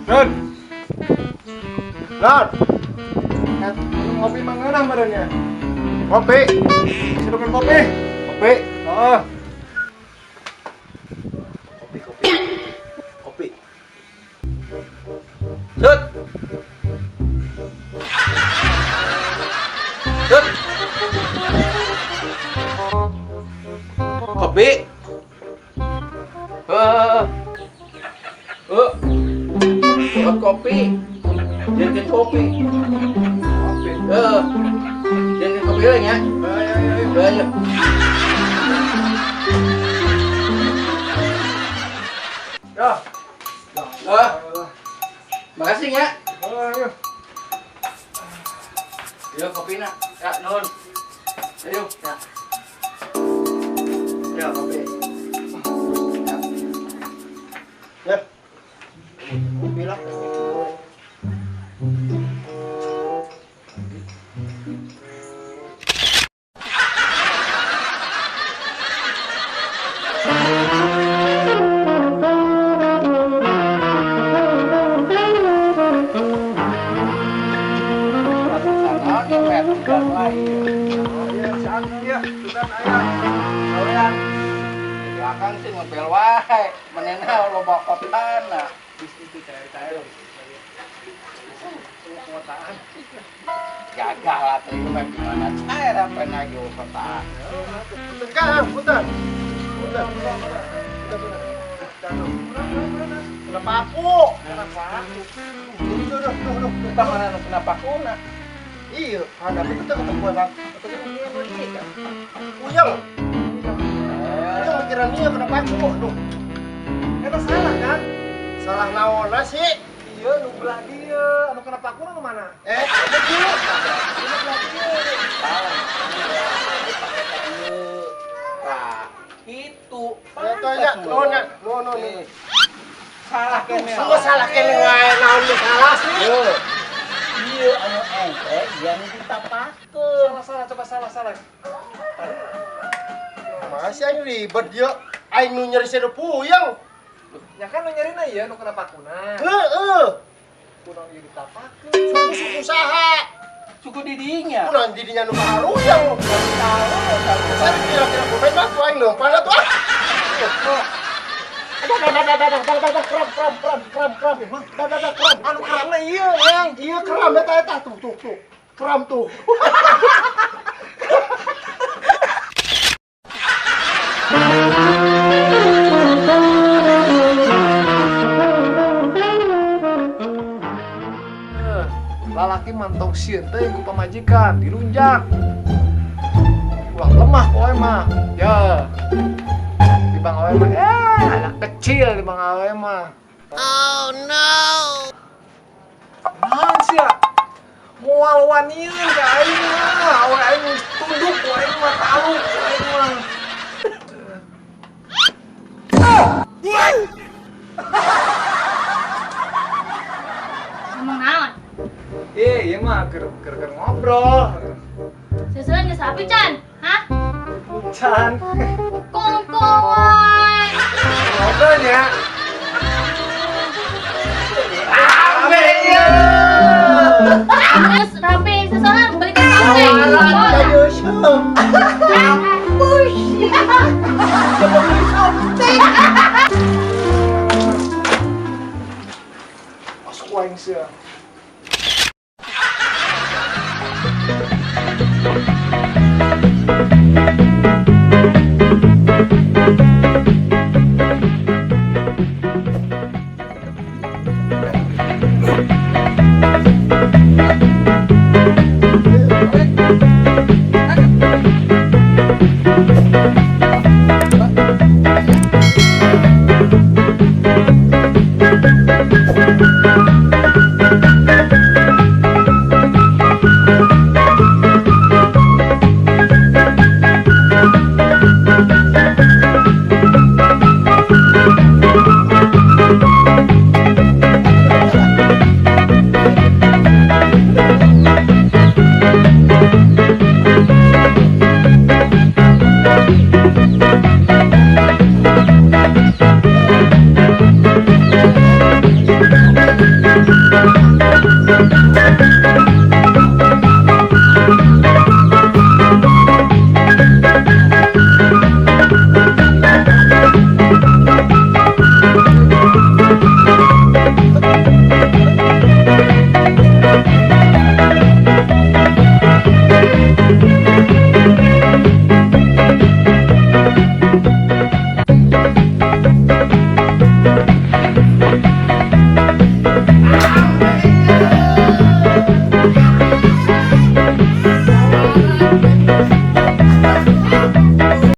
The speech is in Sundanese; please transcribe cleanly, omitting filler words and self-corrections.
Nun. Nun. Ngopi mangeunah meureun nya. Kopi. Sedukeun kopi. Kopi. Heeh. Kopi, kopi. Kopi. Sut. Sut. Kopi. Heeh. Heeh. Buat kopi. Jangan kopi. Kopi. Heeh. Jangan kopi lagi ya. Ayo, ayo, ayo. Ayo. Ya. Ah. Makasih ya. Ayo. Ayo kopi nak. Ya, nun. Ayo. Ya. Ya, kopi. Ya. Ya. Kopi lah. Belakang sih ngepel wae, menena loba kotana. Bisnis itu cair-cair. Kotaan. Gagal lah tuh mah gimana cair apa lagi kotaan. Punten, punten. Punten. Kenapa aku? Kenapa aku? Duh, duh, duh, duh. Kita mana nu kenapa kuna? Iya, ada itu ketemu bang. Puyeng. Puyeng mikiran dia kenapa aku? Duh. Eta salah kan? Salah naonna sih? Iya, nu belah dia, anu kenapa aku nu mana? Ada dia. Nu belah dia. Salah. Nah, itu. Itu aja, nuhun ya. Nuhun, nuhun. Salah kene. Semua salah kene wae, naon nu salah sih? Iya, anu ente yang ditapakeun. Salah, salah, coba salah, salah. Masih aing ribet dia. Aing nu nyeri seduh puyeng. Ya kan nu nyerina ieu nu kena pakuna. Heeh. Kunaon ieu ditapakeun? Suku-suku saha? Suku didinya. Kunaon didinya nu kaharuyeng. Tahu, Saya kira-kira komen mah ku aing leumpang atuh ah. Ada ada ada ada ada ada kram kram kram kram kram. Ada ada kram. Anu keramna ieu, Yang. Iya kram eta eta tuh tuh tuh. Kram tuh. Lalaki mantong sieun teh ku pamajikan dilunjak. Ulah lemah ku awe mah. Ya. Di bang awe mah, anak kecil di bang awe mah. Oh no. Naon sia? Moal wanian ka aing mah. Awe aing geus tunduk ku aing mah taluk ku aing mah. Ngomong naon? Iya mah keur keur ngobrol. Sesuai geus api can? Hah? Can. Kongkoan. Ngobrolnya. Ame ya. Terus rapi seseorang balik ke kafe. Push. Masuk aing sia.